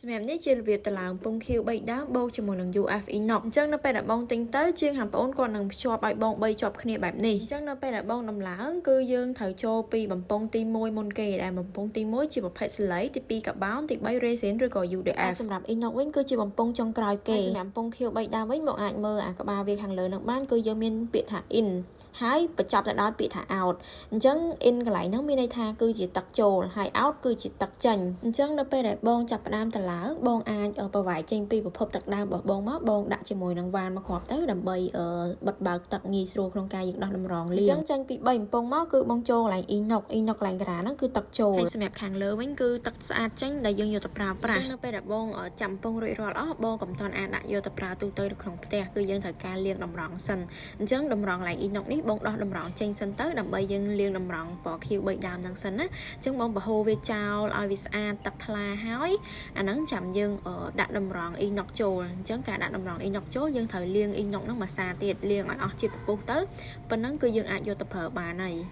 សម្រាប់នេះជារបៀបតម្លើងបំពង់ខៀវ3ដើមបូកជាមួយនឹង UF inox អញ្ចឹងនៅពេលដែលបងទិញទៅជាងហាងប្អូនគាត់នឹងភ្ជាប់ឲ្យបង3ជាប់គ្នាបែបនេះអញ្ចឹងនៅពេលដែលបងដំឡើងគឺយើងត្រូវចូលពីបំពង់ទី1មុនគេដែលបំពង់ទី1ជាប្រភេទសាលីទី2កាបោនទី3 resin ឬក៏ UDF សម្រាប់ inox វិញគឺជាបំពង់ចុងក្រោយគេសម្រាប់បំពង់ខៀវ3ដើមវិញមកអាចមើលអាក្បាលវាខាងលើនឹងបានគឺយើងមានពាក្យថា in ហើយបញ្ចប់ទៅដោយពាក្យថា out អញ្ចឹង in កន្លែងហ្នឹងមានន័យថាគឺជាទឹកចូលហើយ out គឺជាទឹកចេញអញ្ចឹងនៅពេលដែលបងចាប់ផ្ដើមតម្លើងបងអាចប្រវាយចេញពីប្រភពទឹកដើមរបស់បងមកបងដាក់ជាមួយនឹងវ៉ានមកគ្រាប់ទៅដើម្បីបិទបើកទឹកងាយស្រួលក្នុងការយើងដោះតម្រងលាងអញ្ចឹងចេញពី3បំពង់មកគឺបងចូលកន្លែង inox inox កន្លែងការ៉ាហ្នឹងគឺទឹកចូលហើយសម្រាប់ខាងលើវិញគឺទឹកស្អាតចេញដែលយើងយកទៅប្រើប្រាស់នៅពេលដែលបងចាំបំពង់រួចរាល់អស់បងកុំទាន់អាចដាក់យកទៅប្រើទូទៅនៅក្នុងផ្ទះគឺយើងត្រូវការលាងតម្រងសិនអញ្ចឹងតម្រងកន្លែង inox នេះបងដោះតម្រងចេញសិនទៅដើម្បីយើងលាងតម្រងពណ៌ខៀវ3ដើមហ្នឹងសិនណាអញ្ចឹងបងបង្ហូរវាចោលឲ្យវាស្អាតទឹកថ្លាហើយអាហ្នឹងចាំយើងដាក់តម្រង inox ចូលអញ្ចឹងការដាក់តម្រង inox ចូលយើងត្រូវលាង inox ហ្នឹងមួយសាទៀតលាងឲ្យអស់ជាតិពពុះទៅប៉ុណ្ណឹងគឺយើងអាចយកទៅប្រើបានហើយ។